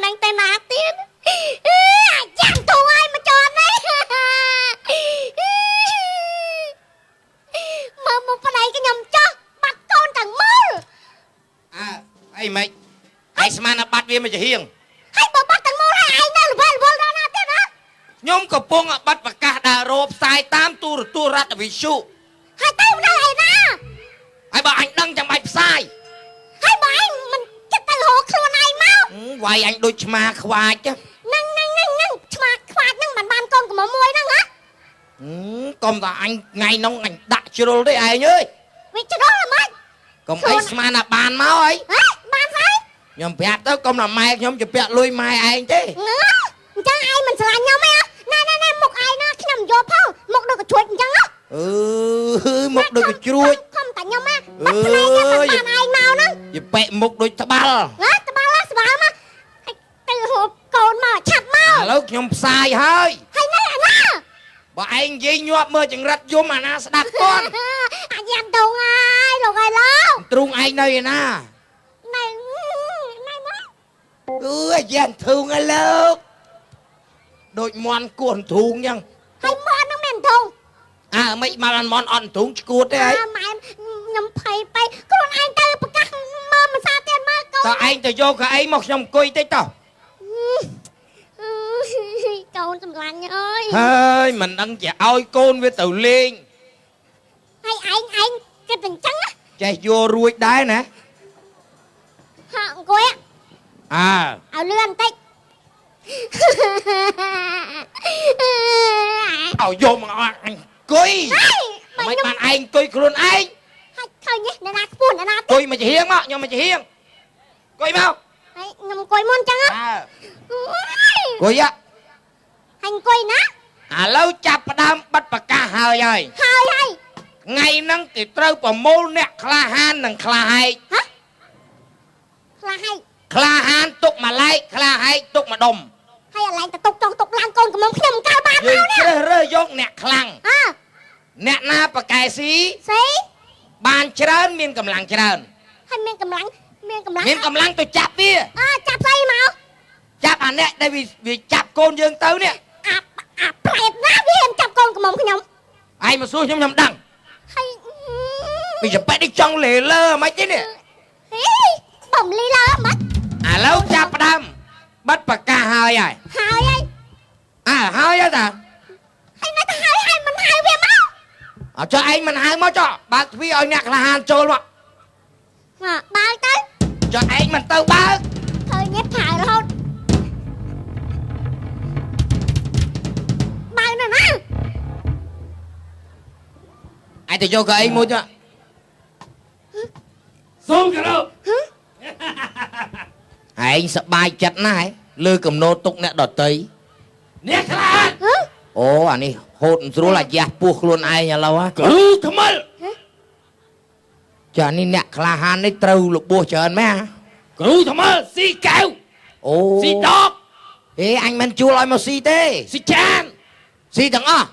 មិនដឹងទៅណាទៀតអាចាំទូឲ្យមកចន់នេះមើលមុខប្តីខ្ញុំចោះបាត់កូនទាំងមូលអើអីម៉េចឯងស្មានបាត់វាមកជាហៀងហើយបើបាត់ទាំងមូលហើយឯងនៅលវលវលដល់ណាទៀតណាខ្ញុំកំពុងបាត់ប្រកាសដើររោផ្សាយតាមទូរទស្សន៍រដ្ឋវិទ្យុហើយទៅនៅឯណាហើយបើអញដឹងចាំបាច់ផ្សាយហើយបើឯងមិនចិត្តទៅរកខ្លួនឯងមកវាយអញដូចឆ្មាខ្វាចហ្នឹងហ្នឹងហ្នឹងឆ្មាខ្វាចហ្នឹងមិនបានកូនកំមុំមួយហ្នឹងហ៎កុំតែអញថ្ងៃនោះអញដាក់ជ្រុលទេឯងអើយវាជ្រុលហ្មងកុំអីស្មានថាបានមកអីបានហើយខ្ញុំប្រាប់ទៅកុំតែម៉ែខ្ញុំជពាក់លុយម៉ែឯងទេអញ្ចឹងឯងមិនស្រឡាញ់ខ្ញុំទេណែណែណែមុខឯងណាខ្ញុំយកផងមុខដូចកជ្រួចអញ្ចឹងអឺមុខដូចកជ្រួចខំតែខ្ញុំណាបាត់ភ្នែកតែបានឯងមកហ្នឹងយប៉ែមុខដូចត្បាល់ណាត្បាល់ស្បាល់មកទៅហូបកូនមកឆាប់មកឥឡូវខ្ញុំផ្សាយហើយហើយនៅអាណាបើឯងនិយាយញាប់មើលចង្រិតយំអាណាស្ដាប់កូនអាយ៉ាំដងហើយលោកអើយលោកទ្រូងឯងនៅឯណានៅនៅមកអឺអាយ៉ាំទ្រូងហើយលោកដូចមន់គោះទ្រូងអញ្ចឹងហើយមន់ហ្នឹងមានទ្រូងអើមិនមកមន់អត់ទ្រូងឈួតទេហីម៉ែខ្ញុំភ័យពេកខ្លួនឯងទៅប្រកាសមើលមិនសាទៀតមើលកូនតើឯងទៅយកកៅអីមកខ្ញុំអង្គុយតិចតោះកូនសម្លាញ់អើយហើយមិនដឹងជាឲ្យកូនវាទៅលេងហើយឯងឯងគិតអញ្ចឹងចេះយករួចដែរណាហាក់អង្គុយអើឲ្យលឿនបន្តិចឲ្យយកមកអអង្គុយមិនបានឯងអង្គុយខ្លួនឯងហើយឃើញនេះអ្នកណាខ្ពស់អ្នកណាអង្គុយមកជាហៀងមកខ្ញុំមកជាហៀងអង្គុយមកហើយខ្ញុំអង្គុយមុនអញ្ចឹងអង្គុយហើយអង្គុយណាឥឡូវចាប់ផ្ដើមបិទប្រកាសហើយហើយហើយហើយថ្ងៃហ្នឹងគេត្រូវប្រមូលអ្នកក្លាហាននិងក្លាហែកហ៎ក្លាហែកក្លាហានទុកមួយឡែកក្លាហែកទុកមួយដុំហើយអាឡែងទៅទុកចង់ទុកឡើងកូនកំមុំខ្ញុំកើតបានមកនេះយើងជ្រើសរើសយកអ្នកខ្លាំងអ្នកណាប្រកែស៊ីស៊ីបានច្រើនមានកម្លាំងច្រើនហើយមានកម្លាំងមានកម្លាំងមានកម្លាំងទៅចាប់វាចាប់ស្អីមកចាប់អាអ្នកដែលវាចាប់កូនយើងទៅនេះអាប្រែតណាវាហ៊ានចាប់កូនកំមុំខ្ញុំឯងមកសួរខ្ញុំខ្ញុំដឹងហើយពីចប៉ែនេះចង់លេលើមិនទេនេះហេបំលីលើមិនឥឡូវចាប់ផ្ដើមបិទប្រកាសហើយហើយហើយហើយអើហើយហើយតាហើយនៅតែហើយហើយមិនហៅវាមកអត់ចុះឯងមិនហៅមកចុះបើកទ្វារឲ្យអ្នកក្លាហានចូលមកបើកទៅចុះឯងមិនទៅបើកឃើញនេះផៅរហូតបើកនៅណាឯងទៅយកកៅអីមួយចុះសូមគោរពឯងសប្បាយចិត្តណាស់លើកំណោទុកអ្នកដតីអ្នកក្លាហានអូអានេះហូតមិនស្រួលអាយ៉ាស់ពោះខ្លួនឯងឥឡូវគ្រូថ្មិលចានេះអ្នកក្លាហាននេះត្រូវរបួសច្រើនមែនគ្រូថ្មិលស៊ីកែវអូស៊ីដបហេអញមិនជួលឲ្យមកស៊ីទេស៊ីចានស៊ីទាំងអស់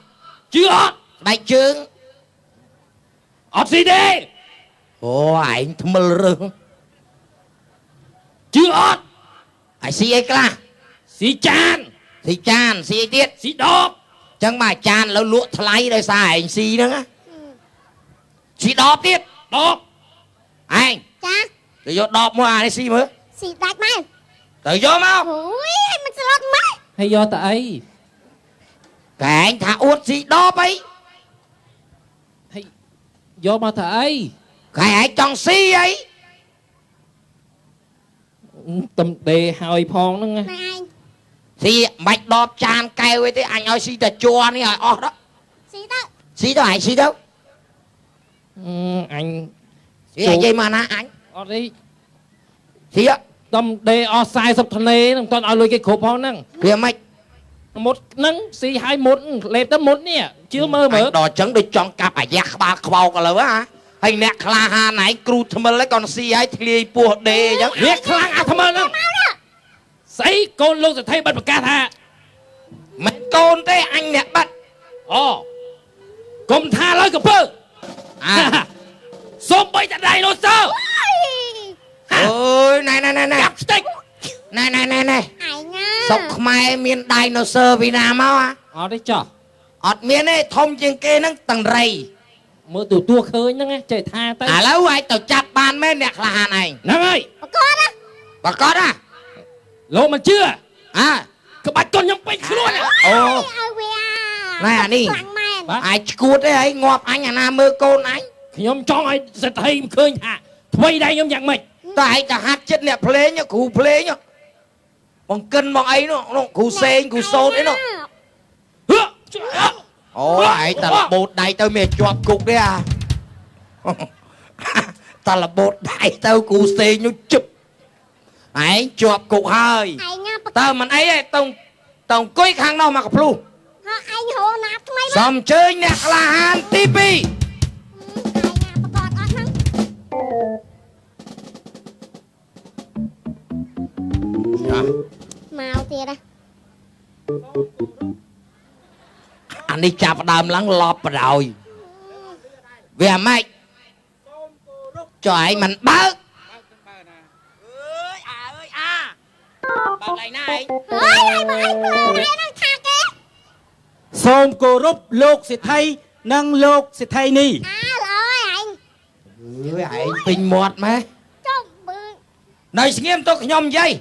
ជឿអត់បែកជើងអត់ស៊ីទេអូឯងថ្មិលរើសជឿអត់ឯងស៊ីអីខ្លះស៊ីចានស៊ីចានស៊ីអីទៀតស៊ីដបចឹងមកអាចារ្យឥឡូវលក់ថ្លៃដោយសារឯងស៊ីហ្នឹងណាស៊ីដបទៀតដបឯងចាទៅយកដបមួយអានេះស៊ីមើលស៊ីដាច់មែនទៅយកមកអូយឲ្យមិនស្លុតម៉េចហើយយកទៅអីកែងថាអួតស៊ីដបអីហើយយកមកទៅអីកែឯងចង់ស៊ីអីតំដេហើយផងហ្នឹងណែឯងស៊ីមិនបាច់ដបចានកែវអីទេអញឲ្យស៊ីតែជ័រនេះឲ្យអស់ដល់ស៊ីទៅស៊ីទៅឯងស៊ីទៅអញស៊ីនិយាយមកណាអញអត់ទេស៊ីតំដេអស់40ធ្នេនឹងមិនទាន់ឲ្យលុយគេគ្រប់ផងហ្នឹងវាមិនមុតហ្នឹងស៊ីឲ្យមុតលេបទៅមុតនេះជឿមើលមើលដល់អញ្ចឹងដូចចង់កាប់អាយ៉ាក្បាលខ្វោកឥឡូវហ៎ហើយអ្នកក្លាហានឯងគ្រូថ្មិលឯងគាត់ស៊ីឲ្យធ្លាយពោះដេអញ្ចឹងវាខ្លាំងអាថ្មិលហ្នឹងស្អីកូនលោកសេដ្ឋីបាត់ប្រកាសថាមិនកូនទេអញអ្នកបាត់អូកុំថាឡើយកពើសូមបីតែដៃណូសើ អូយណែណែណែណែ កាប់ខ្ទេច ណែណែណែណែ ស្រុកខ្មែរមានដៃណូស័រពីណាមកហ่ะ អត់ទេចោះ អត់មានទេធំជាងគេហ្នឹងតង្រី មើលទូទួឃើញហ្នឹងចេះថាទៅ ឥឡូវឯងទៅចាប់បានមែនអ្នកក្លាហានឯង ហ្នឹងហើយ ប្រកបណា ប្រកបណា លោកមិនជឿ អា ក្បាច់កូនខ្ញុំពេញខ្លួន អូ ឲ្យវា ណែអានេះ ខ្លាំងមែន ឯងឈួតទេឯងងាប់អញអាណាមើលកូនអញ ខ្ញុំចង់ឲ្យសេដ្ឋីឃើញថាថ្មីដៃខ្ញុំយ៉ាងម៉េច តើឯងទៅហាត់ចិត្តអ្នកភ្លេងគ្រូភ្លេងបង្កិនមកអីនោះគ្រូសេងគ្រូសូត្រអីនោះអូឯងតរបូតដៃទៅមានជាប់គុកទេអាតរបូតដៃទៅគ្រូសេងនោះជឹបឯងជាប់គុកហើយតើមិនអីទេទៅអង្គុយខាងនោះមកកភ្លុះ ឯងហៅណាថ្មី សូមអញ្ជើញអ្នកក្លាហានទី2 ឯងណាប្រកបអត់ហ្នឹងមកទៀតណា អានេះចាប់ដើមឡើងលប់បដ ாய் វាអាម៉េចចុះឯងមិនបើកអើយអាអើយអាបើកឯណាឯង ហើយឯងមកឯងភ្លើងឯងហ្នឹងថាគេ សូមគោរពលោកសេដ្ឋីនិងលោកសេដ្ឋីនេះ អាល្អឯង អើយឯងពេញមាត់ម៉េះ ចុះបើ នៅស្ងៀមទៅខ្ញុំនិយាយ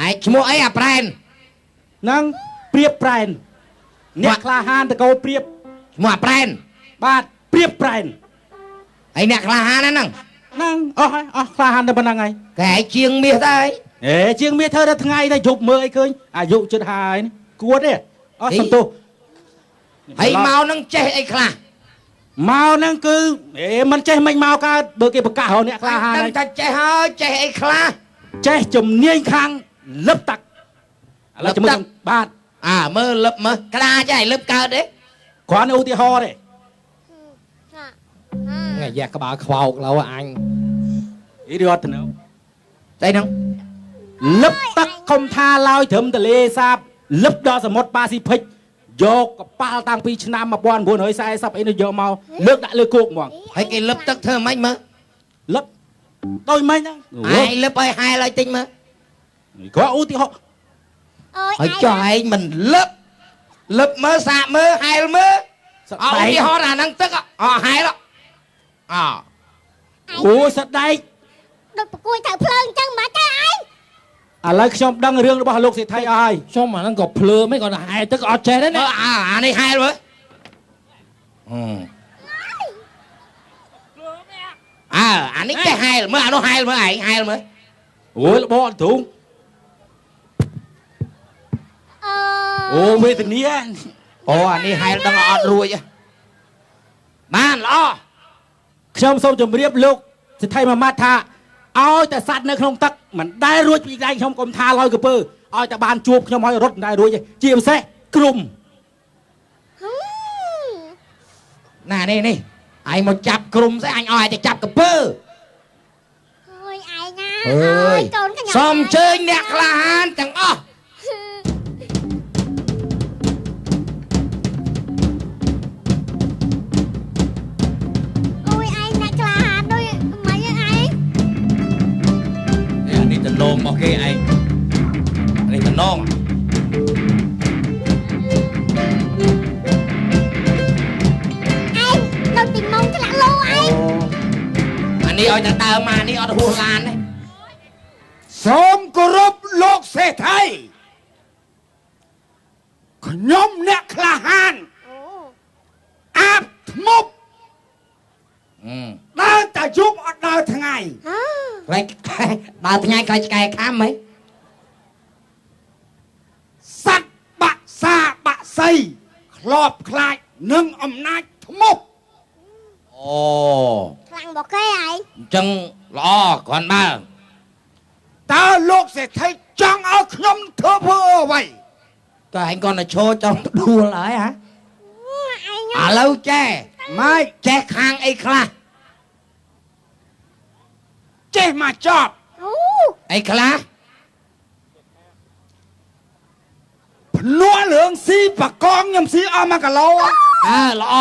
ឯងឈ្មោះអីអាប្រែន នឹងព្រៀបប្រែនអ្នកក្លាហានតកោព្រៀប ឈ្មោះអាប្រែន បាទព្រៀបប្រែន ហើយអ្នកក្លាហានហ្នឹង ហ្នឹងអស់ហើយអស់ក្លាហានតែប៉ុណ្្នឹងហើយ គេឯងជាងមាសដែរ អេជាងមាសធ្វើដល់ថ្ងៃតែយប់មើលអីឃើញអាយុជិតហើយគួតទេអស់សន្ទុះ ហើយមកនឹងចេះអីខ្លះ មកហ្នឹងគឺអេមិនចេះមិនមកកើតបើគេប្រកាសរកអ្នកក្លាហាន ដឹងតែចេះហើយចេះអីខ្លះ ចេះជំនាញខាងលឹបទឹកឥឡូវជាមួយបាទ អាមើលលឹបមើលក្តារចេះលឹបកើតទេ គ្រាន់ឧទាហរណ៍ទេ ថ្ងៃយ៉ាក្បាលខ្វោកឡូវអញ អីរត់ទៅនៅ ស្អីហ្នឹង លឹបទឹកកុំថាឡើយត្រឹមទលេសាបលឹបដល់សមុទ្រប៉ាស៊ីហ្វិកយកកប៉ាល់តាំងពីឆ្នាំ1940អីនោះយកមកលើកដាក់លើគោកហ្មង ហើយគេលឹបទឹកធ្វើម៉េចមើល លឹបដូចម៉េចហ្នឹង ឯងលឹបឲ្យហែលឲ្យតិចមើល គ្រាន់ឧទាហរណ៍ ហើយចុះឯងមិនលឹបលឹបមើលសាកមើលហែលមើលអឧទាហរណ៍អាហ្នឹងទឹកអហែលអអូសដែក ដូចប្រគួយត្រូវភ្លើងអញ្ចឹងមិនទេឯង ឥឡូវខ្ញុំដឹងរឿងរបស់លោកសេដ្ឋីអស់ហើយ ខ្ញុំអាហ្នឹងក៏ភ្លើមិនក៏ហែលទឹកអត់ចេះដែរណា អានេះហែលមើលអើអានេះចេះហែលមើលអានោះហែលមើលឯងហែលមើល អូយរបអត់ទ្រូងអូវេទនា អូអានេះហែលដឹងអត់រួចបានល្អ ខ្ញុំសូមជម្រាបលោកសេដ្ឋីមួយម៉ាត់ថាឲ្យតែសត្វនៅក្នុងទឹកមិនដែលរួចពីដៃខ្ញុំកុំថាឡើយកពើឲ្យតែបានជួបខ្ញុំឲ្យរត់មិនដែលរួចទេជាពិសេសក្រុម ណានេះនេះឯងមកចាប់ក្រុមស្អីអញឲ្យឯងទៅចាប់កពើ អើយឯងណាអើយកូនខ្ញុំ សូមអញ្ជើញអ្នកក្លាហានទាំងអស់ អូយឯងអ្នកក្លាហានដូចមិនឯង នេះតំណងមកគេឯងនេះតំណង ឯងនៅទីម៉ោងឆ្លាក់លោឯង អានេះឲ្យតែដើមមកនេះអត់ហួសឡានទេ សូមគោរពលោកសេដ្ឋីខ្ញុំអ្នកក្លាហានអាបធ្មប់ដើរតែយប់អត់ដើរថ្ងៃ ខ្លាចដើរថ្ងៃខ្លាចឆ្កែខាំហី សត្វបាក់សាបាក់សីក្លបខ្លាចនឹងអំណាចធ្មប់ អូ ខ្លាំងមកគេឯង អញ្ចឹងល្អគ្រាន់បើ តើលោកសេដ្ឋីចង់ឲ្យខ្ញុំធ្វើអ្វី តើឯងគាត់ទៅឈរចង់ដួលហើយហ៎ ឯង ឥឡូវចេះ ម៉េច ចេះខាងអីខ្លះ ចេះមកចប់ អូ អីខ្លះ ភ្នាល់រឿងស៊ីបកងខ្ញុំស៊ីអស់1គីឡូ អើល្អ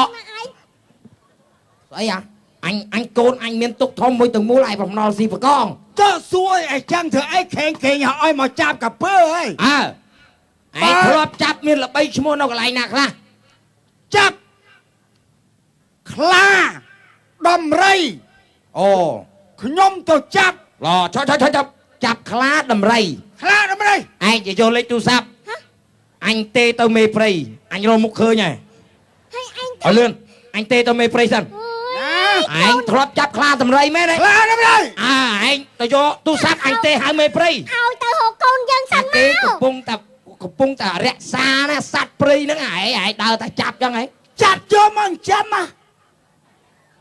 ស្អីអាអញអញកូនអញមានទុកធំមួយទាំងមូលឯងបំណុលស៊ីបកង ចុះសួរអីចឹងធ្វើអីខេងខេងឲ្យមកចាប់កាពើហី អើឯងធ្លាប់ចាប់មានល្បីឈ្មោះនៅកន្លែងណាខ្លះ ចាប់ខ្លាដំរី អូ ខ្ញុំទៅចាប់ ឡឆឆឆចាប់ចាប់ខ្លាដំរី ខ្លាដំរី ឯងយកលេខទូរស័ព្ទអញទេទៅមេព្រៃអញរកមុខឃើញហើយឲ្យលឿនអញទេទៅមេព្រៃសិនឯងធ្លាប់ចាប់ខ្លាដំរីមែនទេ ខ្លាដំរី អើឯងទៅយកទូរស័ព្ទអញទេហៅមេព្រៃ ឲ្យទៅហៅកូនយើងសិនមក គេកំពុងតែរក្សាណាសត្វព្រៃហ្នឹងឯងដើរតែចាប់ចឹងហី ចាប់យកមកចាំមក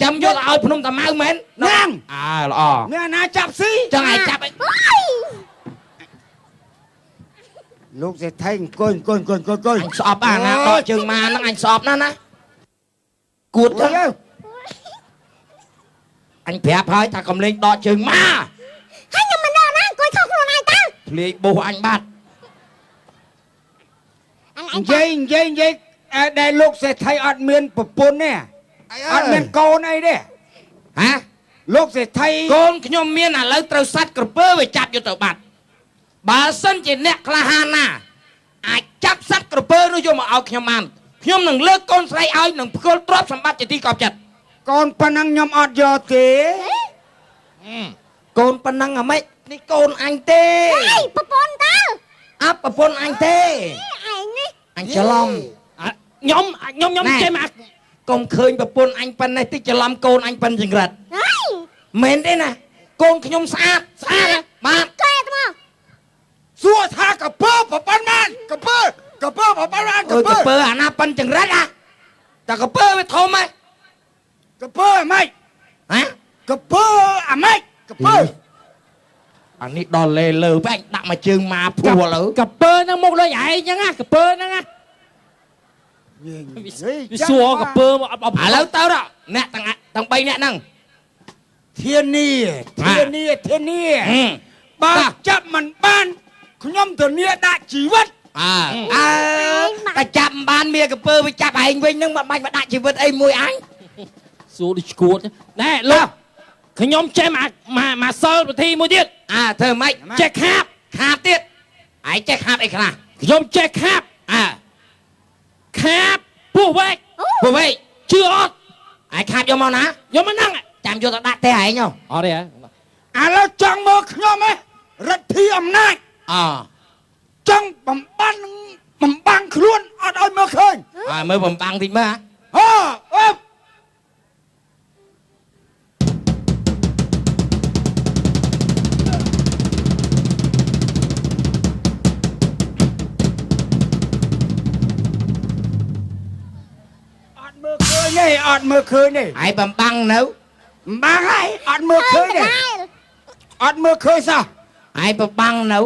ចាំយកទៅឲ្យភ្នំតាម៉ៅមែន ហ្នឹង អើល្អ អ្នកណាចាប់ស៊ី ចឹងឯងចាប់ឯង លោកសេដ្ឋីអង្គុយអង្គុយអង្គុយអង្គុយ អញស្អប់អាណាដកជើងម៉ាហ្នឹងអញស្អប់ណាស់ណាគួតចឹងអញប្រាប់ហើយថាកំលេងដកជើងម៉ា ហើយខ្ញុំមិនដកណាអង្គុយខុសខ្លួនឯងតើ ភ្លាយបោះអញបាត់ និយាយនិយាយនិយាយដែលលោកសេដ្ឋីអត់មានប្រពន្ធទេអត់មានកូនអីទេ ហ៎ លោកសេដ្ឋី កូនខ្ញុំមានឥឡូវត្រូវសัตว์ក្រពើវាចាប់យកទៅបាត់បើសិនជាអ្នកក្លាហានណាអាចចាប់សัตว์ក្រពើនោះយកមកឲ្យខ្ញុំបានខ្ញុំនឹងលើកកូនស្រីឲ្យនឹងផ្គល់ទ្រព្យសម្បត្តិជាទីកប់ចិត្ត កូនប៉ុណ្ណឹងខ្ញុំអត់យកទេ កូនប៉ុណ្ណឹងអាម៉េចនេះកូនអញទេ ហេប្រពន្ធតើ អាប់ប្រពន្ធអញទេ ឯងនេះ អញច្រឡំ ខ្ញុំខ្ញុំខ្ញុំចេះមក កុំឃើញប្រពន្ធអញប៉ុណ្ណេះតិចច្រឡំកូនអញប៉ុនចង្រិតមែនទេណាកូនខ្ញុំស្អាតស្អាតបាទ កែមក សួរថាកពើប្រពន្ធបានកពើកពើប្រពន្ធបានកពើ កពើអាណាប៉ុនចង្រិតអាតែកពើវាធំហ៎ កពើអាម៉េច ហ៎ កពើអាម៉េចកពើ អានេះដល់លេលើបែកដាក់មកជើងម៉ាភួរលើ កពើហ្នឹងមុខដូចឯងចឹងណាកពើហ្នឹងណាវាសួរកពើមកអត់ ឥឡូវទៅអ្នកទាំង3អ្នកហ្នឹង ធានាធានាធានាបើចាប់មិនបានខ្ញុំធានាដាក់ជីវិត អើអើតែចាប់មិនបានមាកពើវាចាប់ឯងវិញហ្នឹងមិនបាច់មកដាក់ជីវិតអីមួយអញ សួរដូចឈួតណែលោកខ្ញុំចេះមកមកសិលពិធីមួយទៀត អើធ្វើម៉េច ចេះខាប ខាបទៀតឯងចេះខាបអីខ្លះ ខ្ញុំចេះខាប អើ ខាបពោះវែក ពោះវែក ជឿអត់ ឯងខាបយកមកណា យកមកហ្នឹង ចាំយកទៅដាក់ទេឯង អត់ទេ ឥឡូវចង់មើលខ្ញុំហ៎រដ្ឋាអំណាច អ ចង់បំបាំងបំបាំងខ្លួនអត់ឲ្យមើលឃើញ អើមើលបំបាំងតិចមើល ហ៎អើអត់មើលឃើញទេអត់មើលឃើញទេ ឯងបំបាំងនៅ បំបាំងហើយអត់មើលឃើញទេអត់មើលឃើញសោះ ឯងបំបាំងនៅ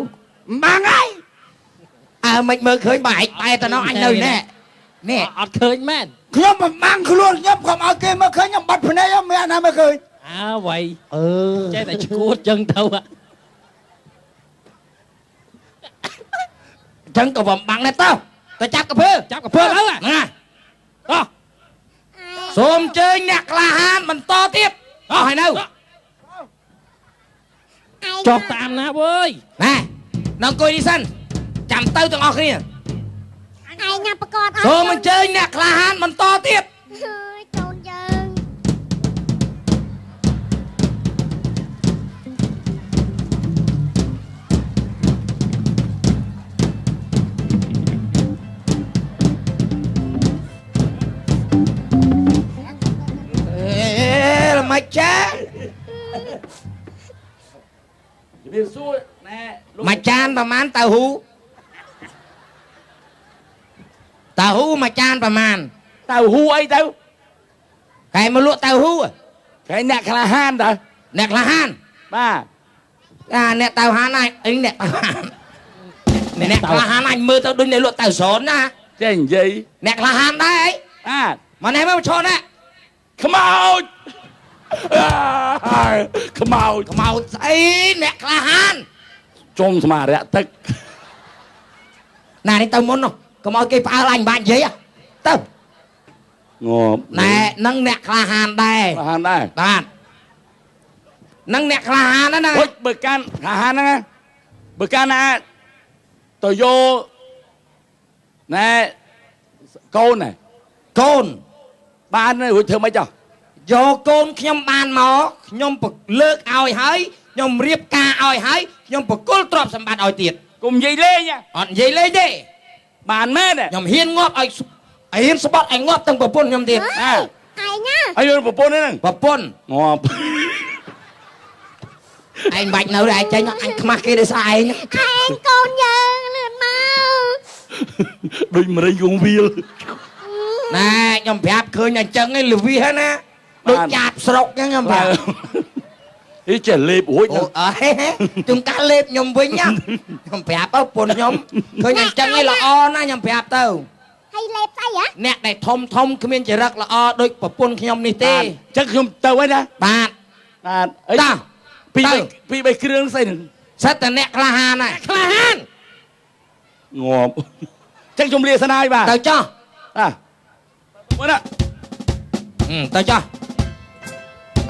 បំបាំងហើយ អើមិនមើលឃើញបើឯងបែរទៅនោះអញនៅនេះនេះ អត់ឃើញមែន ខ្ញុំបំបាំងខ្លួនខ្ញុំកុំឲ្យគេមើលឃើញខ្ញុំបាត់ភ្នែកមានអាណាមើលឃើញ អើវ៉ៃអឺចេះតែឈួតចឹងទៅ អញ្ចឹងក៏បំបាំងដែរទៅទៅចាប់កាពើ ចាប់កាពើទៅ ណាតោះសូមជើញអ្នកក្លាហានបន្តទៀតអស់ហើយនៅ ចុះតាមណាវើយ ណែនៅអង្គុយនេះសិនចាំទៅទាំងអស់គ្នា ឯងញ៉ាំប្រកប សូមអញ្ជើញអ្នកក្លាហានបន្តទៀត ហើយកូនយើង អេល្មិចចា ជំរាបសួរណែ មួយចានប្រហែលតៅហ៊ូតៅហ៊ូមួយចានប្រហែល តៅហ៊ូអីទៅ កែមកលក់តៅហ៊ូ កែអ្នកក្លាហានតើ អ្នកក្លាហាន បាទ អាអ្នកតៅហានអញអីអ្នកតៅហានអ្នកក្លាហានអញមើលទៅដូចអ្នកលក់តៅស្រនណា ចេះនិយាយ អ្នកក្លាហានដែរអី បាទ មកនេះមកឈរណា ខ្មោចខ្មោច ខ្មោចស្អីអ្នកក្លាហាន ជុំស្មារៈទឹក ណានេះទៅមុននោះកុំឲ្យគេផ្អើលអញមិនបាច់និយាយទៅ ងាប់ ណែនឹងអ្នកក្លាហានដែរ ក្លាហានដែរ បាទ នឹងអ្នកក្លាហានហ្នឹងហុចបើកាន់ក្លាហានហ្នឹងបើកាន់ណាទៅយកណែកូនណែកូនបានរួចធ្វើម៉េចចុះយកកូនខ្ញុំបានមកខ្ញុំលើកឲ្យហើយខ្ញុំរៀបការឲ្យហើយខ្ញុំប្រគល់ទ្រព្យសម្បត្តិឲ្យទៀតកុំនិយាយលេងអត់និយាយលេងទេបានមែនខ្ញុំហ៊ានងាប់ឲ្យហ៊ានស្បត់ឲ្យងាប់ទាំងប្រពន្ធខ្ញុំទៀតឯងណាហើយប្រពន្ធហ្នឹងប្រពន្ធងាប់ឯងបាច់នៅឯងចេញអញខ្មាស់គេដោយសារឯងឯងកូនយើងលឿនមកដូចម្រេចងវាលណែខ្ញុំប្រាប់ឃើញអញ្ចឹងឯងលវិសណាដូចចាបស្រុកអញ្ចឹងខ្ញុំប្រាប់អីចេះលេបរួចអូអេជួនកាលលេបខ្ញុំវិញណាខ្ញុំប្រាប់ទៅប្រពន្ធខ្ញុំឃើញអញ្ចឹងឯងល្អណាស់ខ្ញុំប្រាប់ទៅហើយលេបស្អីហ៎អ្នកដែលធំធំគ្មានចរិតល្អដូចប្រពន្ធខ្ញុំនេះទេអញ្ចឹងខ្ញុំទៅហើយណាបាទបាទអីតាពីរបីគ្រឿងស្អីហ្នឹងសិតតែអ្នកក្លាហានណាក្លាហានងាប់ចឹងខ្ញុំលាស្នាយបាទទៅចុះអាមើលណាទៅចុះ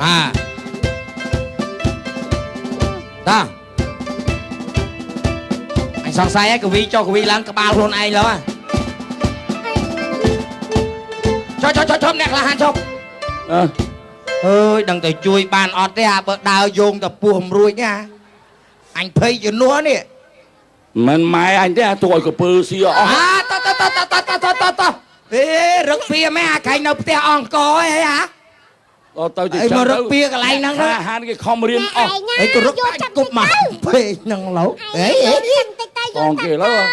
អាតាអញសង្ស័យហើយកវីចុះកវីឡើងក្បាលខ្លួនឯងឡើយចុះចុះចុះអ្នកក្លាហានចុះអើអើយដឹងតែជួយបានអត់ទេអាបើដើរយោងតែពោះមិនរួចណាអញភ័យជំនួសនេះមិនម៉ែអញទេអាទួឲ្យកពើស៊ីអស់អាតតតតតតតតអេរឹកពីម៉ែអាខែងនៅផ្ទះអង្គអីហ៎ដល់ទៅទៅមករឹកពីកន្លែងហ្នឹងអាហារគេខំរៀនអស់អីក៏រឹកគប់មកពេកហ្នឹងឡូវអេអងគេឡើយ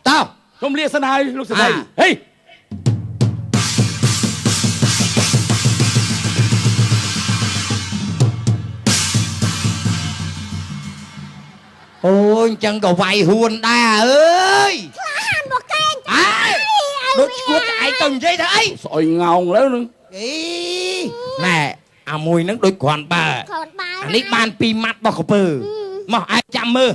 តោះខ្ញុំលាសិនហើយលោកស្រីហេអូយអញ្ចឹងក៏វាយហួនដែរអើយក្លាហានរបស់កែងអើយដូចឈួតឯងទៅនិយាយថាអីស្អុយងោងលើហ្នឹងអីណែអាមួយហ្នឹងដូចគ្រាន់បើអានេះបានពីម៉ាត់របស់កពើមកឯងចាំមើល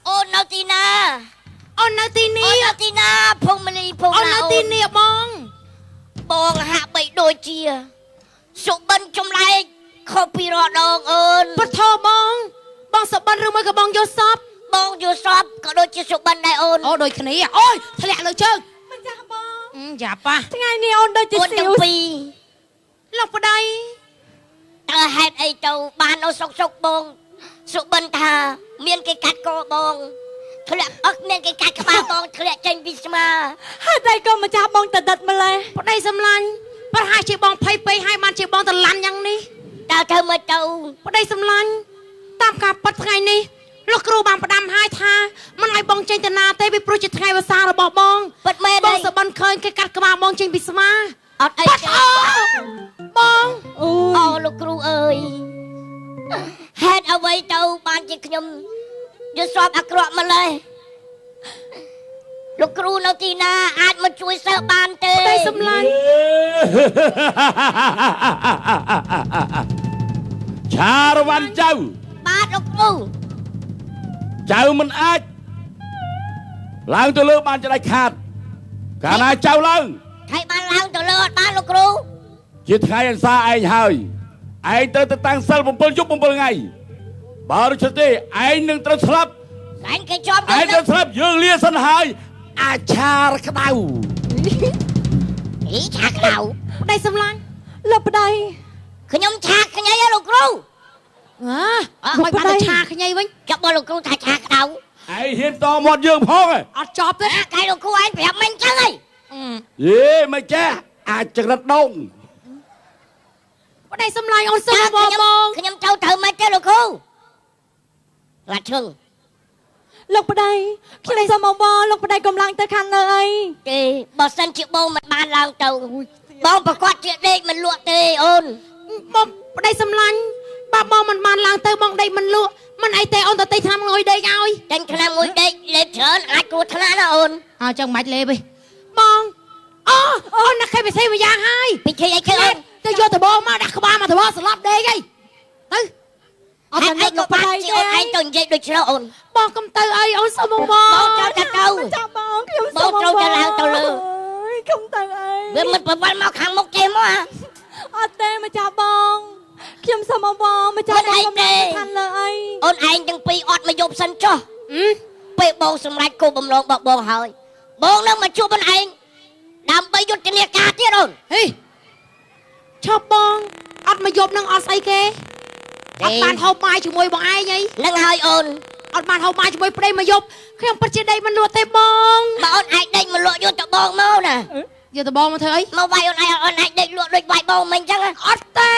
អូននៅទីនេះអូននៅទីណាភងមលីភងអូននៅទីនេះបងបងហាក់បីដូចជាសុបិនចម្លែកខុសពីរដងអូនពុទ្ធោបងបងសុបិនឬមួយក៏បងយល់សពបងយល់សពក៏ដូចជាសុបិនដែរអូនអូដូចគ្នាអូយធ្លាក់លើជើងមិនចាស់បងយ៉ាប៉ាថ្ងៃនេះអូនដូចជាអូនទាំងពីរលោកប្តីតើហេតុអីទៅបានអូសុកសុកបងសុបិនថាមានគេកាត់កបងធ្លាក់អឹកមានគេកាត់ក្បាលបងធ្លាក់ចេញពីស្មាហេតុអីក៏ម្ចាស់បងតដិតម្លេះប្តីសម្លាញ់ប្រហែលជាបងភ័យពេកហើយបានជាបងតឡាន់យ៉ាងនេះតើធ្វើមកទៅប្តីសម្លាញ់តាមការប៉ັດថ្ងៃនេះលោកគ្រូបានផ្ដាំហើយថាមិនឲ្យបងចេញទៅណាទេពីព្រោះជាថ្ងៃវស្សារបស់បងពិតមែនបងសបិនឃើញគេកាត់ក្បាលបងចេញពីស្មាអត់អីទេបងអូលោកគ្រូអើយហេតុអ្វីទៅបានជាខ្ញុំយល់ស្របអាក្រក់ម្លេះលោកគ្រូនៅទីណាអាចមកជួយសិស្សបានទេប្តីសម្លាញ់ឆារវ៉ាន់ចៅបាទលោកគ្រូចៅមិនអាចឡើងទៅលើបានចដាច់ខាតកាលណាចៅឡើងថ្ងៃបានឡើងទៅលើអត់បានលោកគ្រូជាថ្ងៃអន្សាឯងហើយឯងត្រូវទៅតាំងសិល7យប់7ថ្ងៃបើដូច្នេះទេឯងនឹងត្រូវស្លាប់ឯងគេជាប់ឯងត្រូវស្លាប់យើងលាសិនហើយអាឆារក្តៅអីឆាក្តៅប្តីសម្លាញ់លោកប្តីខ្ញុំឆាខ្ញីហ៎លោកគ្រូអើមិនបានទៅឆាខ្ញីវិញចាប់បើលោកគ្រូថាឆាក្តៅឯងហ៊ានតមាត់យើងផងហ៎អត់ចប់ទេកាយលោកគ្រូឯងប្រាប់មិនចឹងហីយេមិនចេះអាចក្រិតដងប្តីសម្លាញ់អូនសុំបងបងខ្ញុំចូលត្រូវមិនទេលោកគ្រូឡាឈឹង លោកប្តីខ្ញុំសូមអបអរលោកប្តីកំឡើងទៅខាងលើអីទេបើសិនជាបងមិនបានឡើងទៅបងប្រកាសជាដេកមិនលក់ទេអូនបងប្តីសម្លាញ់បើបងមិនបានឡើងទៅបងដេកមិនលក់មិនអីទេអូនទៅទិញថ្នាំងុយដេកឲ្យទិញថ្នាំងុយដេកលេបច្រើនអាចគ្រោះថ្នាក់ណាអូនអើចឹងមិនលេបទេបង អូអូនណាគេពិធីមួយយ៉ាងហើយ ពិធីអីគេអូន ទៅយកដបងមកដាក់ក្បាលមកដបងស្លាប់ដេកអីទៅ អត់តែលោកប្តីអូនឯងទៅនិយាយដូចឆ្លោះអូន បងកុំទៅអីអូនសុំបង បងចូលតែទៅ ចាំបងខ្ញុំសុំ បងត្រូវតែឡើងទៅលើ កុំទៅអី វាមិនប្រវត្តិមកខាងមុខទេមក អត់ទេម្ចាស់បងខ្ញុំសុំបងបងម្ចាស់បងកុំឋានលើអី អូនឯងទាំងពីរអត់មកយប់សិនចុះ ពេលបងសម្រេចគោលបំណងរបស់បងហើយបងនឹងមកជួបអូនឯងដើម្បីយុទ្ធនាការទៀតអូន ហេឈប់បងអត់មកយប់នឹងអត់ស្អីគេអត់បានហូបបាយជាមួយបងឯងអី នឹងហើយអូន អត់បានហូបបាយជាមួយប្តីមកយប់ខ្ញុំពិតជាដេកមិនលក់ទេបង បើអូនឯងដេកមិនលក់យកតបងមកណា យកតបងមកធ្វើអី មកវាយអូនឯងអូនឯងដេកលក់ដូចវាយបងមិញអញ្ចឹង អត់ទេ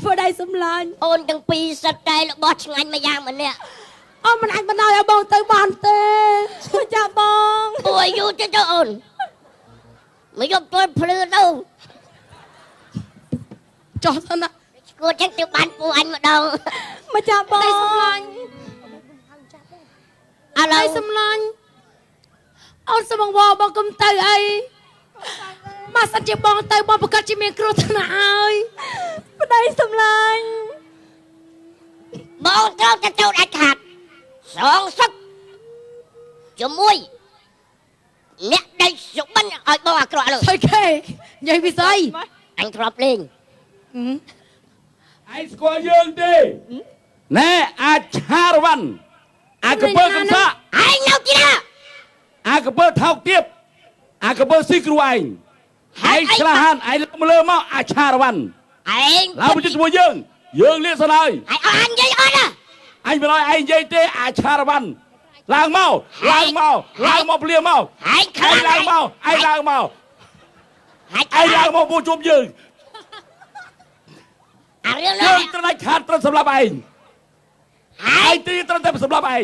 ប្តីសំឡាញ់ អូនទាំងពីរសិតតែរបស់ឆ្ងាញ់មួយយ៉ាងម្នាក់ អូនមិនអាចបណ្ដោយឲ្យបងទៅបានទេ ចាបង អូយយូរទៅអូនមកយកទល់ភ្លឺទៅ ចោះសិនណា ឈួតចឹងទៅបានពូអញម្ដង មកចាបង សំឡាញ់ ឥឡូវ សំឡាញ់អូនសុំបងបងកុំទៅអី បើសិនជាបងទៅបងប្រកាសជាមានគ្រោះថ្នាក់ហើយ ប្តីសំឡាញ់ បងត្រូវតែទៅដាច់ខាតសងសឹកជាមួយអ្នកដេកសុបិនឲ្យបងអាក្រក់លើ អូខេនិយាយពីស្អី អញធ្លាប់លេង ឯងស្គាល់យើងទេណែអាចឆារវ៉ាន់អាកពើកំសា ឯងនៅទីណា អាកពើថោកទៀបអាកពើស៊ីគ្រូឯងឯងក្លាហានឯងលើលើមកអាចឆារវ៉ាន់ ឯង ឡើងមកជាមួយយើងយើងលៀកសិនហើយ ឯងអត់អញនិយាយអត់ណា អញមិនឲ្យឯងនិយាយទេអាចឆារវ៉ាន់ឡើងមកឡើងមកឡើងមកភ្លាមមក ឯង ឯងឡើងមកឯងឡើងមកឯងឡើងមកពូជួបយើង អារឿង យើងត្រូវតែខាតត្រូវសម្រាប់ឯងឯងទីត្រូវតែសម្រាប់ឯង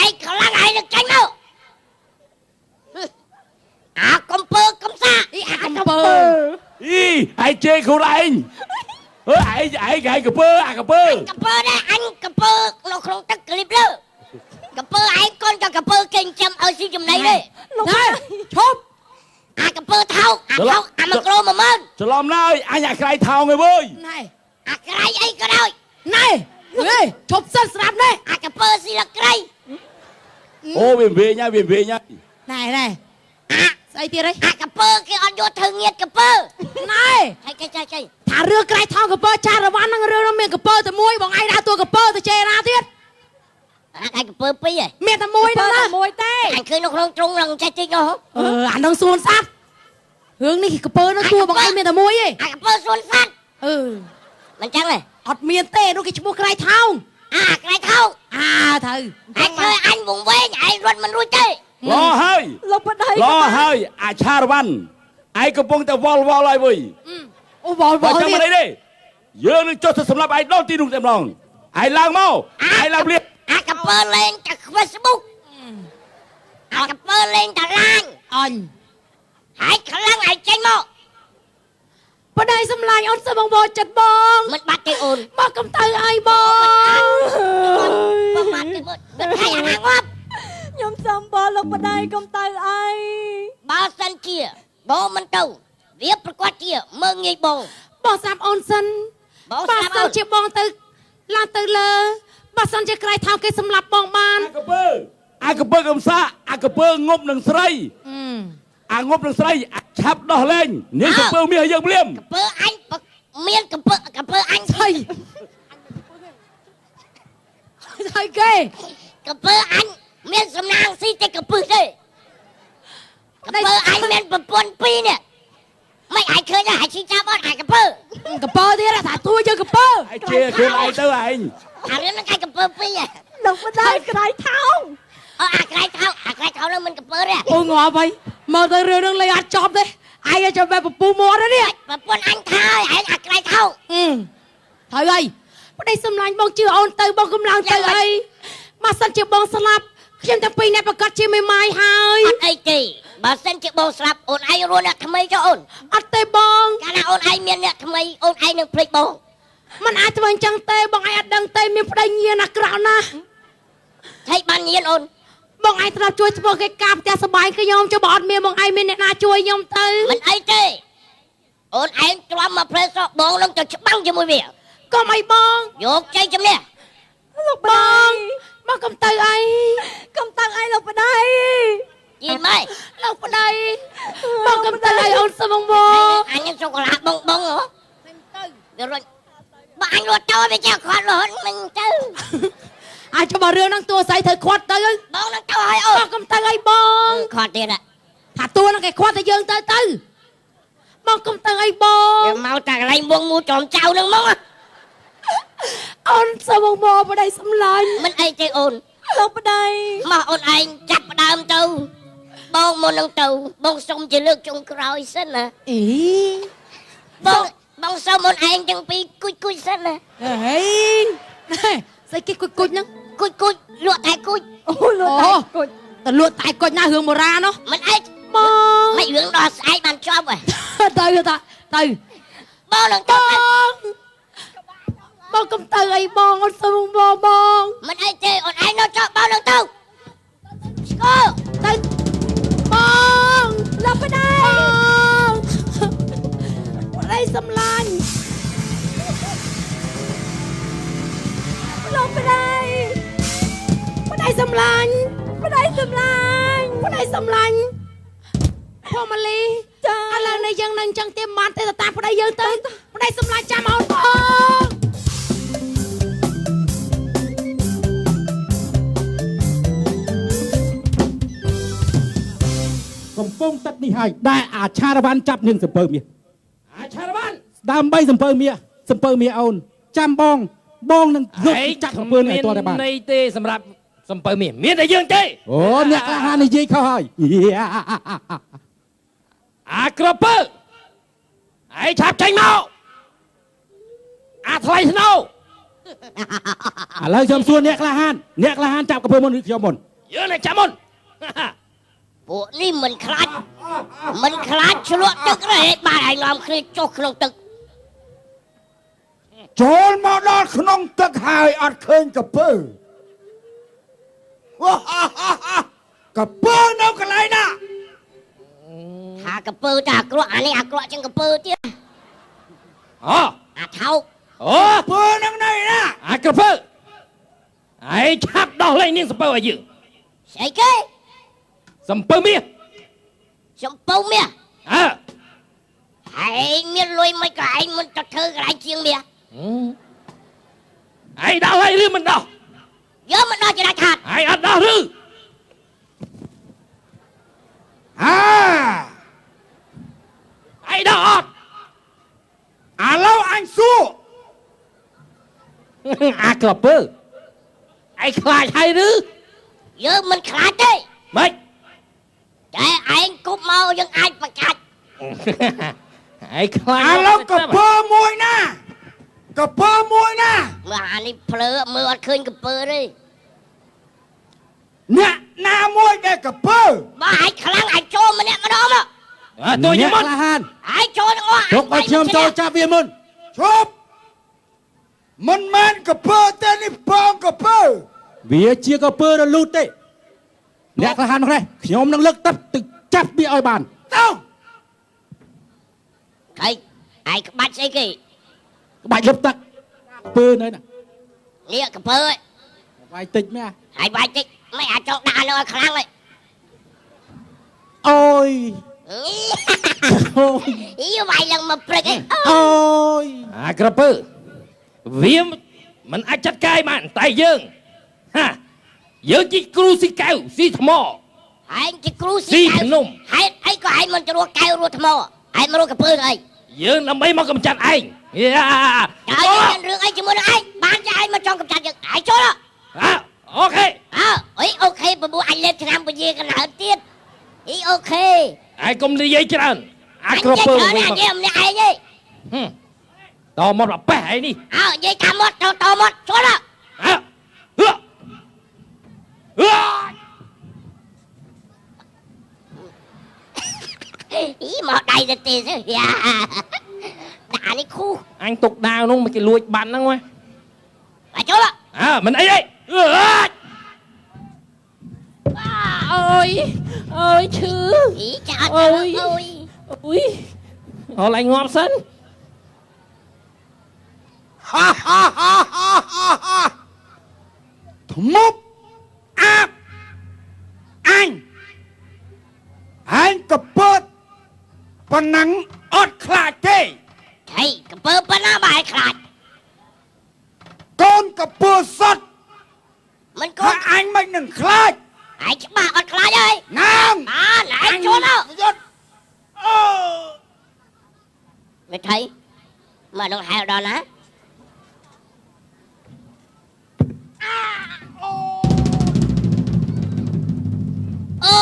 ឯងខ្លាំងឯងនឹងចាញ់មកអាកំពើកំសា អីអាកំពើ អីឯងជេរខ្លួនឯងអើឯងឯងឯងកំពើអាកំពើ កំពើដែរអញកំពើនៅក្នុងទឹកក្លីបលើកំពើឯងកូនក៏កំពើគេចិញ្ចឹមឲ្យស៊ីចំណីទេ ណែឈប់ អាកំពើថោកអាថោកអា1គីឡូ10000 ច្រឡំណាយអញអាក្រៃថោងឯងវើយ ណែ អាក្រៃអីក៏ដោយ ណែហេឈប់សិនស្រាប់ណែ អាកំពើស៊ីលក្រៃ អូវាវិញហើយវាវិញហើយ ណែណែស្អីទៀតហី អាកំពើគេអត់យកធ្វើងៀតកំពើ ណែ ចៃចៃចៃ ថារឿងក្រៃថោងកំពើចារវ៉ាន់ហ្នឹងរឿងហ្នឹងមានកំពើតែមួយបងឯងដើរតួកំពើទៅជេរណាទៀត អាឯងកំពើពីរហ៎ មានតែមួយហ្នឹងណា មួយទេ អញឃើញនៅក្នុងទ្រុងនឹងចេះតិចនោះ អឺអានឹងសួនសត្វរឿងនេះកំពើហ្នឹងតួបងឯងមានតែមួយទេ អាកំពើសួនសត្វ អឺ មិនចឹងទេ អត់មានទេនោះគេឈ្មោះក្រៃថោង អាក្រៃថោង អាត្រូវ អញឃើញអញវងវែងឯងរត់មិនរួចទេ ឡហើយ លោកប្តី ឡហើយអាឆារវ៉ាន់ឯងកំពុងតែវល់វល់ហើយវើយ អូវល់វល់ ចាំមិនអីទេយើងនឹងចុះទៅសម្រាប់ឯងដល់ទីនោះតែម្ដងឯងឡើងមកឯងឡើងព្រា អាកំពើលេងតែ Facebook អាកំពើលេងតែឡាញ អញ ហើយខ្លាំងឯងចេញមក ប្តីសំឡាញ់អូនសុំបងបចិត្តបង មិនបាត់ទេអូន មកកុំទៅអីបង បងបាត់ទេមើលហើយអាណាងាប់ ខ្ញុំសុំបងលោកប្តីកុំទៅអី បើសិនជាបងមិនទៅវាប្រកាសជាមើងងាយបង បងស្រាប់អូនសិន បង បើ ស្រាប់អូន សិនជាបងទៅឡើងទៅលើបើសិនជាក្រៃថោងគេសម្លាប់បងបាន អាកពើអាកពើកំសាអាកពើងប់នឹងស្រីអាងប់នឹងស្រីឆាប់ដោះលែងនាងកពើមាសឲ្យយើងភ្លាម កំពើអញមានកំពើកំពើអញ ស្អីស្អីគេ កំពើអញមានសំណាងស៊ីតែកំពឹសទេកំពើអញមានប្រពន្ធពីរនេះមិនអាចឃើញទេអាចឈីចាប់អត់អាកំពើ កំពើទៀតថាទួយើងកំពើ ឯងជេរខ្លួនឯងទៅឯង អារឿងហ្នឹងឯងកំពើពីរហ៎ លោកប្តីក្រៃថោង អូអាក្រៃថោងអាក្រៃថោងហ្នឹងមិនកំពើទេ អូងាប់ហើយមកទៅរឿងហ្នឹងលេងអត់ចប់ទេឯងចាំបែបពពុះមាត់នេះ ប្រពន្ធអញថាឲ្យឯងអាក្រៃថោង ត្រូវហើយប្តីសំឡាញ់បងជឿអូនទៅបងកំឡើងទៅអីបើសិនជាបងស្លាប់ខ្ញុំទាំងពីរអ្នកប្រកាសជាមេម៉ាយហើយ អត់អីទេបើសិនជាបងស្លាប់អូនឯងរស់អ្នកថ្មីចុះអូន អត់ទេបង កាលណាអូនឯងមានអ្នកថ្មីអូនឯងនឹងភ្លេចបង มันអាចធ្វើអញ្ចឹងទេបងឯងអត់ដឹងទេមានប្តីញៀនអាក្រក់ណាស់ ថៃបានញៀនអូន បងឯងត្រូវជួយធ្វើកិច្ចការផ្ទះសបាយខ្ញុំចុះបើអត់មានបងឯងមានអ្នកណាជួយខ្ញុំទៅមិនអីទេអូនឯងទ្រាំមកផ្លែសក់បងនឹងទៅច្បាំងជាមួយវាកុំអីបងយកជ័យជំនះលោកប្តីបងកុំទៅអីកុំទៅអីលោកប្តីយីម៉េចលោកប្តីបងកុំទៅអីអូនសុំបងអញសូកូឡាបងបងហ៎ទៅវារត់បើអញរត់ទៅវាចេះខាត់រហូតមិនទៅអាចច្បាស់រឿងហ្នឹងតួស្អីត្រូវខាត់ទៅបងនឹងទៅហើយអូនបងកុំទៅអីបងខាត់ទៀតថាតួហ្នឹងគេខាត់តែយើងទៅទៅបងកុំទៅអីបងវាមកតែកន្លែងវងមូចំចៅហ្នឹងមកអូនសុំបងប្តីសំឡាញ់មិនអីទេអូនលោកប្តីមកអូនឯងចាប់ផ្ដើមទៅបងមុននឹងទៅបងសុំជាលើកចុងក្រោយសិនណាអីបងបងសុំអូនឯងទាំងពីរគួចគួចសិនណាហេស្អីគេគួចគួចហ្នឹងគួចគួចលក់តែគួចអូលក់តែគួចតែលក់តែគួចណារឿងបុរាណនោះមិនអីបងមិនរឿងដល់ស្អែកបានចប់ហ៎ទៅទៅបងនឹងទៅបងកុំទៅអីបងអូនសុំបងបងមិនអីទេអូនឯងនៅចប់បងនឹងទៅស្គរទៅបងលោកប្តីបងប្តីសំឡាញ់លោកប្តីប្តីសំឡាញ់ប្តីសំឡាញ់ប្តីសំឡាញ់ផូម៉ាលីចាឥឡូវនេះយើងនឹងចឹងទេបានទេតាមប្តីយើងទៅប្តីសំឡាញ់ចាំអូនបងកំពង់ទឹកនេះហើយដែលអាឆារវ៉ាន់ចាប់នាងសំពៅមាសអាឆារវ៉ាន់ដើម្បីសំពៅមាសសំពៅមាសអូនចាំបងបងនឹងយកចាប់សំពៅនេះឲ្យតតែបាន នៃទេសម្រាប់សំពៅមាសមានតែយើងទេអូអ្នកខ្លះហានិយាយខុសហើយអាក្រពើឯងឆាប់ចេញមកអាថ្លៃស្នូឥឡូវខ្ញុំសួរអ្នកខ្លះហានអ្នកខ្លះហានចាប់ក្រពើមុនឬខ្ញុំមុនយើងអ្នកចាប់មុនពួកនេះមិនខ្លាចមិនខ្លាចឆ្លក់ទឹករហេបានឲ្យនាំគ្នាចុះក្នុងទឹកចូលមកដល់ក្នុងទឹកហើយអត់ឃើញក្រពើក្រពើនៅកន្លែងណាថាក្រពើតែអាក្រក់អានេះអាក្រក់ជាងក្រពើទៀតអូអាថោកអូក្រពើនឹងនៅណាអាក្រពើឯងឆាប់ដោះលែងនាងសំពៅឲ្យយើងស្អីគេសំពៅមាសសំពៅមាសអើឯងមានលុយមិនក៏ឯងមិនទៅធ្វើកន្លែងជាងមាសឯងដោះហើយឬមិនដោះយើងមិនដោះជាដាច់ខាតឯងអត់ដោះឬអាឯងដោះអត់ឥឡូវអញសួរអាក្រពើឯងខ្លាចហើយឬយើងមិនខ្លាចទេម៉េចតែឯងគប់មកយើងអាចប្រកាច់ឯងខ្លាចឥឡូវក្រពើមួយណាក្រពើមួយណាមើលអានេះភ្លើមើលអត់ឃើញក្រពើទេអ្នកណាមួយដែលក្រពើបើឯងខ្លាំងឯងចូលម្នាក់ម្ដងមក អើតួខ្ញុំមុនឯងចូលទាំងអស់ទុកឲ្យខ្ញុំចូលចាប់វាមុនឈប់មិនមែនក្រពើទេនេះបងក្រពើវាជាក្រពើរលូតទេអ្នកក្លាហានមកនេះខ្ញុំនឹងលើកទឹកទៅចាប់វាឲ្យបានទៅឯងឯងក្បាច់ស្អីគេក្បាច់លុបទឹកពើនៅណានេះក្រពើវាយតិចមែនហើយវាយតិចមិនអាចចង់ដាក់នៅឲ្យខ្លាំងហីអូយអីវាយឡើងមកព្រឹកអីអូយអាក្រពើវាមិនអាចចាត់ការបានតែយើងហាយើងជាគ្រូស៊ីកែវស៊ីថ្មឯងជាគ្រូស៊ីកែវភ្នំហេតុអីក៏ឯងមិនទៅរកកែវរកថ្មឯងមករកក្រពើអីយើងដើម្បីមកកម្ចាត់ឯងតើមានរឿងអីជាមួយនឹងឯងបានចាឯងមកចង់កម្ចាត់យើងឯងចូលអូខេអើអីអូខេបបួអញលេបឆ្នាំពជាកណើទៀតអីអូខេឯងកុំនិយាយច្រើនអាក្រពើវិញមកនិយាយម្នាក់ឯងទេតមកដល់ប៉េះឯងនេះអើនិយាយតាមមាត់តមាត់ចូលអើអីមកដៃទៅទេយ៉ាដាក់នេះគូអញទុកដាវនោះមកគេលួចបាត់ហ្នឹងហ៎បាទចូលអើមិនអីទេ អូយអូយឈឺ អីចាអត់អូយអូយអូឡៃងាប់សិន ហាហាហាហាធ្មប់អាបអញឯងកពើប៉ុណ្ណឹងអត់ខ្លាចទេ ថៃកពើប៉ុណ្ណាបើឯងខ្លាចកូនកពើសតមិនកូនអញមិននឹងខ្លាច ឯងច្បាស់អត់ខ្លាចហើយណាង បានឯងចូលទៅ យត់អូ មិនថៃមកនឹងហែលដល់ណា អូ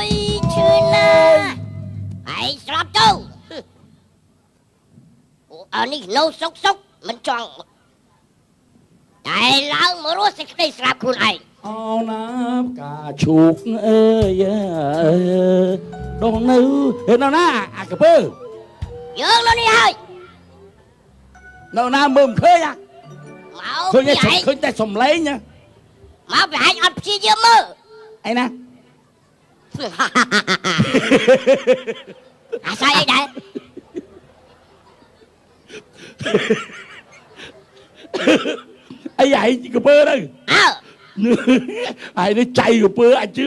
យឈឺណាស់ឯងស្លាប់ទៅអូអានេះនៅសុកសុកមិនចង់តែឡើងមករស់សេចក្តីស្លាប់ខ្លួនឯង អូណាផ្កាឈូកអើយដងនៅនៅណាអាកពើ យើងនៅនេះហើយ នៅណាមើលមិនឃើញអា មក ឃើញឃើញតែសំឡេងណា មកប្រហែលអត់ព្យាយាមមើល អីណា អាស្រ័យអីដែរ អីឯងកពើទៅ អើ ឯងនេះចៃកពើអាចជឿ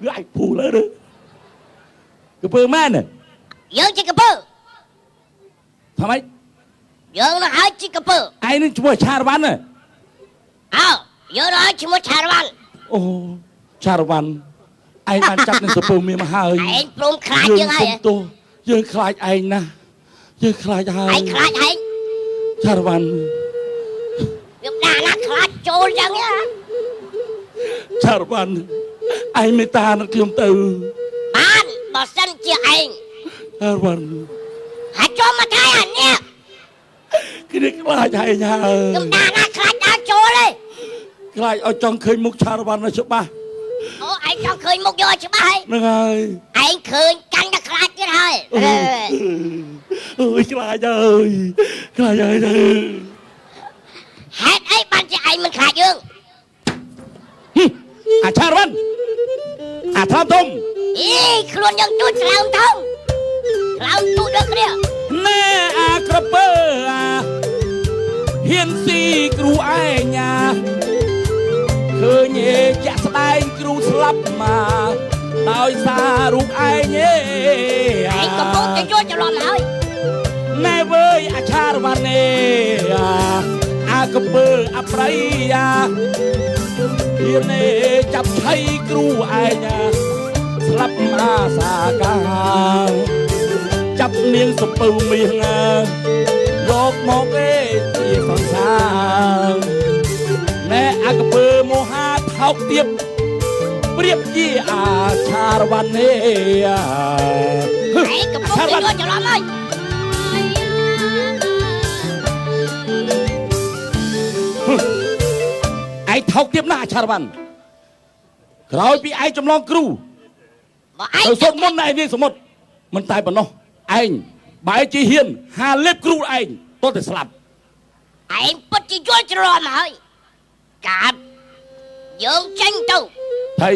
វាអាចពូលើទៅកពើមែន យើងជាកពើ ថាម៉េច យើងនឹងហើយជាកពើ ឯងនឹងឈ្មោះឆារវ៉ាន់ អើយើងនឹងហើយឈ្មោះឆារវ៉ាន់ អូឆារវ៉ាន់ឯងបានចាប់នឹងសពើមាសមកហើយ ឯងព្រមខ្លាចយើងហើយ ទោះយើងខ្លាចឯងណាស់យើងខ្លាចហើយ ឯងខ្លាចឯង ឆារវ៉ាន់ វាដាក់ណាខ្លាចចូលចឹង ឆារវ៉ាន់ឯងមេត្តានឹងខ្ញុំទៅ បានបើសិនជាឯង ឆារវ៉ាន់ ហើយចូលមកថៃអានេះ គេខ្លាចឯងហើយ ខ្ញុំដាក់ណាខ្លាចដល់ចូលទេ ខ្លាចឲ្យចង់ឃើញមុខឆារវ៉ាន់ឲ្យច្បាស់ អូឯងចង់ឃើញមុខយកឲ្យច្បាស់ហើយ ហ្នឹងហើយ ឯងឃើញកាន់តែខ្លាចទៀតហើយ អូយខ្លាចអើយខ្លាចហើយ ហេតុអីបានជាឯងមិនខ្លាចយើង អាឆារវ៉ាន់អាថ្លើមធំ អីខ្លួនយើងទូចថ្លើមធំថ្លើមទូចដូចគ្នា ណែអាក្រពើអាហ៊ានស៊ីគ្រូឯងអាឃើញឯជាក់ស្ដែងគ្រូស្លាប់មកដោយសាររូបឯងឯ ឯងកំពុងតែយល់ច្រឡំហើយ ណែវើយអាឆារវ៉ាន់ឯអាកពើអប្រៃអាហ៊ានឯចាប់ឆៃគ្រូឯងស្លាប់អាសាកាចាប់នាងសពៅមាសយកមកឯជាសង្សារណែអាកពើមហាថោកទៀបប្រៀបជាអាឆារវ៉ាន់នេះ ឯងកំពុងតែយល់ច្រឡំហើយ ឯងថោកទៀបណាស់អាឆារវ៉ាន់ក្រោយពីឯងចម្លងគ្រូទៅសូត្រមុនឯងនាងសមុទ្រមិនតែប៉ុណ្ណោះឯងបែរជាហ៊ានហាលេបគ្រូឯងទោះតែស្លាប់ ឯងពិតជាយល់ច្រឡំហើយកាបយើងចេញទៅ ថៃ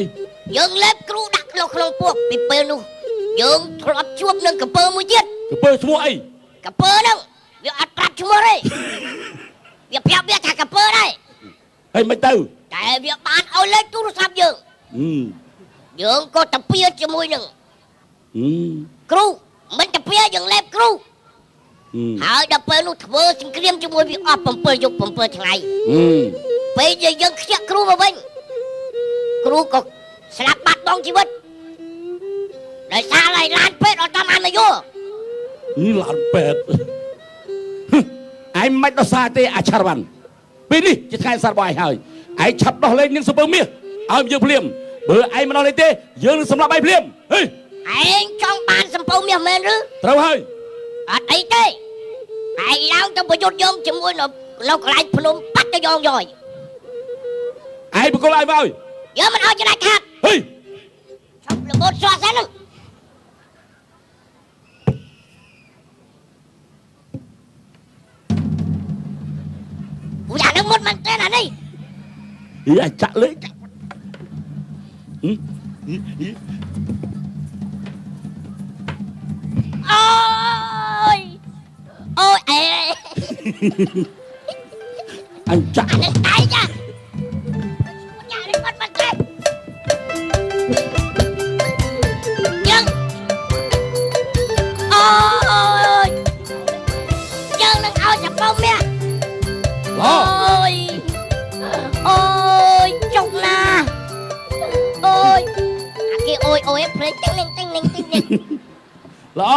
យើងលេបគ្រូដាក់ក្នុងក្នុងពោះពីពេលនោះយើងធ្លាប់ជួបនឹងកពើមួយទៀត កពើឈ្មោះអី កពើហ្នឹងវាអត់ប្រាប់ឈ្មោះទេវាប្រាប់វាថាកពើដែរ ហើយមិនទៅ តែវាបានឲ្យលេខទូរស័ព្ទយើងយើងក៏តាពៀជាមួយនឹងគ្រូមិនតាពៀយើងលេបគ្រូហើយដល់ពេលនោះធ្វើសង្គ្រាមជាមួយវាអស់7យប់7ថ្ងៃពេលយើងខ្ជិះគ្រូមកវិញគ្រូក៏ស្លាប់បាត់បង់ជីវិតដោយសារឡើយឡានពេទ្យអត់តាមបានមកយក នេះឡានពេទ្យឯងមិនដោះសារទេអាឆារវ៉ាន់ពេលនេះជាថ្ងៃសាររបស់ឯងហើយឯងឆាប់ដោះលែងនាងសំពៅមាសឲ្យយើងភ្លាមបើឯងមិនដោះលែងទេយើងនឹងសម្លាប់ឯងភ្លាមហេ ឯងចង់បានសំពៅមាសមែនឬ ត្រូវហើយ អត់អីទេឯងឡើងទៅប្រយុទ្ធយើងជាមួយនៅកន្លែងភ្នំបាត់ទៅយ៉ងយ៉យ ឯងបកគលឯងមក យើងមិនឲ្យចរាចខាត់ ហេ ឈប់ល្បូតស្វាសិន អូយ៉ានឹងមុតមែនទេអានេះ អីអាចចាក់លេខចាក់ អូយអូយអេអញចាក់អានឹងដៃចាញ៉ាំនេះបាត់បាត់ទេយើងអូយយើងនឹងឲ្យសពៅមាសអូយអូយចុកណាអូយអាគេអូយអូយភ្លេងទាំងនឹងទាំងនឹងទាំងនឹងល្អ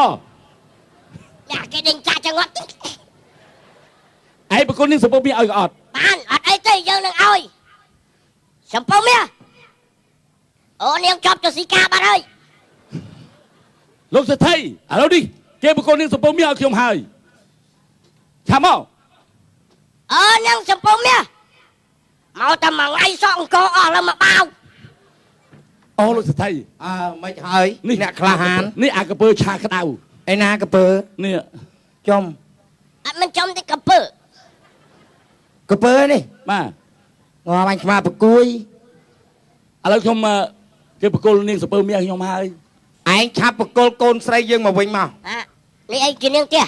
យ៉ាគេដេញចាក់ចង្វាក់ឯងប្រគុណនឹងសពៅមាសឲ្យក៏អត់បានអត់អីទេយើងនឹងឲ្យសពៅមាសអូនាងជាប់ទៅស៊ីកាបាត់ហើយលោកសេដ្ឋីឥឡូវនេះគេប្រគុណនឹងសពៅមាសឲ្យខ្ញុំហើយឆាមកអើនាងសពៅមាសមកតែមួយថ្ងៃសក់អង្គអស់ឡើងមកបាវអូលោកសេដ្ឋីអើមិនហើយនេះអ្នកក្លាហាននេះអាកពើឆាក្តៅឯណាកពើនេះចំអត់មិនចំទេកពើកពើនេះបាទងំអញស្មាប្រគួយឥឡូវខ្ញុំគេប្រគល់នាងសពៅមាសខ្ញុំហើយឯងឆាប់ប្រគល់កូនស្រីយើងមកវិញមកអានេះអីជានាងផ្ទះ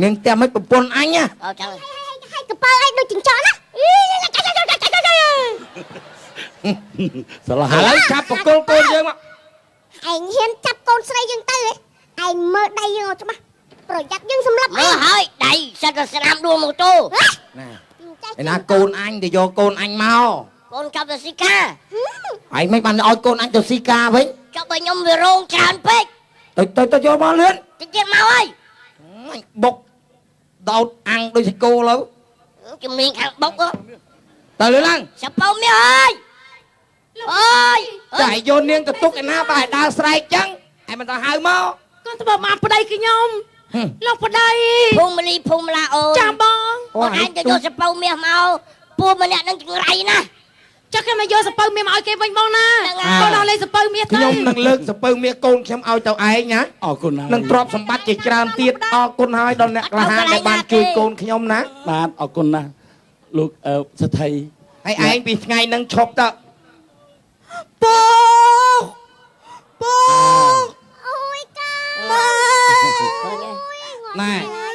នាងផ្ទះមិនប្រពន្ធអញណាអូចឹងហើយកពើអីដូចចិញ្ចក់ណាសាឡាឥឡូវឆាប់ប្រគល់កូនយើងមកឯងហ៊ានចាប់កូនស្រីយើងទៅឯងមើលដៃយើងឲ្យច្បាស់ប្រយ័ត្នយើងសម្លាប់មើលហើយដៃសិតតែស្នាមដួលម៉ូតូណាឯណាកូនអញទៅយកកូនអញមកកូនចាប់ទៅស៊ីកាឯងមិនបានឲ្យកូនអញទៅស៊ីកាវិញចុះបើខ្ញុំវារងច្រើនពេកទៅទៅយកមកលឿនតិចទៀតមកហើយអញបុកដោតអាំងដូចសាគោលើជំនាញខាងបុកទៅលឿនឡើងសពៅមាសហើយអើយតែយកនាងទៅទុកឯណាបើឲ្យដើរស្រែកចឹងឯងមិនទៅហៅមកកូនធ្វើបានប្តីខ្ញុំលោកប្តីភូមិលីភូមិឡាអូនចាំបងអូនឯងទៅយកសពៅមាសមកពូម្នាក់នឹងចង្រៃណាចុះគេមកយកសពៅមាសមកឲ្យគេវិញបងណាកូនដល់លេងសពៅមាសទៅខ្ញុំនឹងលើកសពៅមាសកូនខ្ញុំឲ្យទៅឯងណាអរគុណណានឹងទ្រព្យសម្បត្តិជាច្រើនទៀតអរគុណហើយដល់អ្នកក្លាហានដែលបានជួយកូនខ្ញុំណាបាទអរគុណណាលោកសេដ្ឋីហើយឯងពីថ្ងៃនឹងឈប់ទៅពូពូអូយកូន ណែ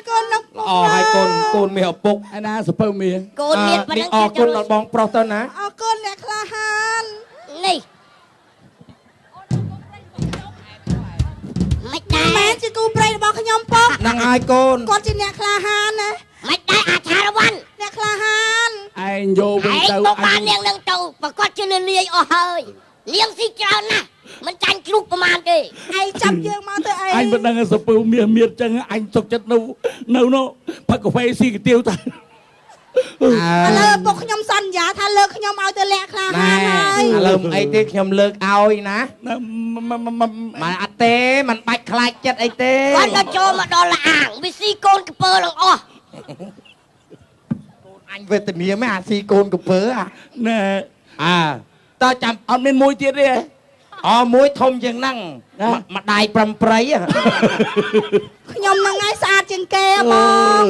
កូននឹង ល្អហើយកូនកូនមាសឪពុក ឯណាសពៅមាស កូនមានប៉ុណ្ណឹង អរគុណដល់បងប្រុសទៅណា អរគុណអ្នកក្លាហាន នេះមិនដែរ មែនជាគូប្រៃរបស់ខ្ញុំពុក ហ្នឹងហើយកូន គាត់ជាអ្នកក្លាហានណា មិនដែរអាឆារវ៉ាន់ អ្នកក្លាហាន ឯងយកវិញទៅ ឯងមកបាននាងនឹងទៅប្រកាសជាលាយអស់ហើយនាងស៊ីច្រើនណាស់មិនចាញ់ជ្រូកប្រហែលទេ ឯងចាប់យើងមកទៅឯង អញមិនដឹងសពៅមាសមៀតចឹងអញសុកចិត្តនៅនៅនោះផឹកកាហ្វេស៊ីកាទៀវតា ឥឡូវពុកខ្ញុំសន្យាថាលើកខ្ញុំឲ្យទៅលាក់ក្លាហានហើយ ឥឡូវមិនអីទេខ្ញុំលើកឲ្យណាមិនអត់ទេមិនបាច់ខ្លាចចិត្តអីទេ គាត់ដល់ចូលមកដល់លាងវាស៊ីកូនកពើឡើងអស់ កូនអញវេទនាមែនអាស៊ីកូនកពើអា ណែ អើតើចាំ អត់មានមួយទៀតទេ អមួយធំជាងហ្នឹងម្ដាយប្រំប្រៃ ខ្ញុំហ្នឹងឯងស្អាតជាងគេបង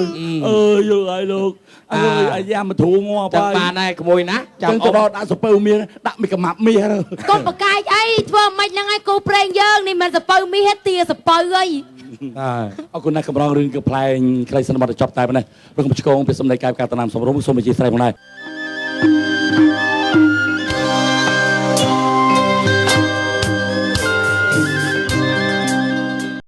អើយយល់ហើយលោកអើយអាយ៉ាមកធូរងាប់ហើយ ចាំបានហើយក្មួយណា ចាំទៅដល់ដាក់សពៅមាសដាក់មួយកម្មាប់មាស កូនបកាយអីធ្វើមិនហ្នឹងឯងគូប្រេងយើងនេះមិនសពៅមាសទាសពៅអី អរគុណណាស់កម្រងរឿងកប្លែងខ្លីសន្មតចប់តែប៉ុណ្ណេះរងកំឆ្គងពីសម្ដីកាយការតំណាមសំរុំសូមអធិស្ឋានផងដែរ។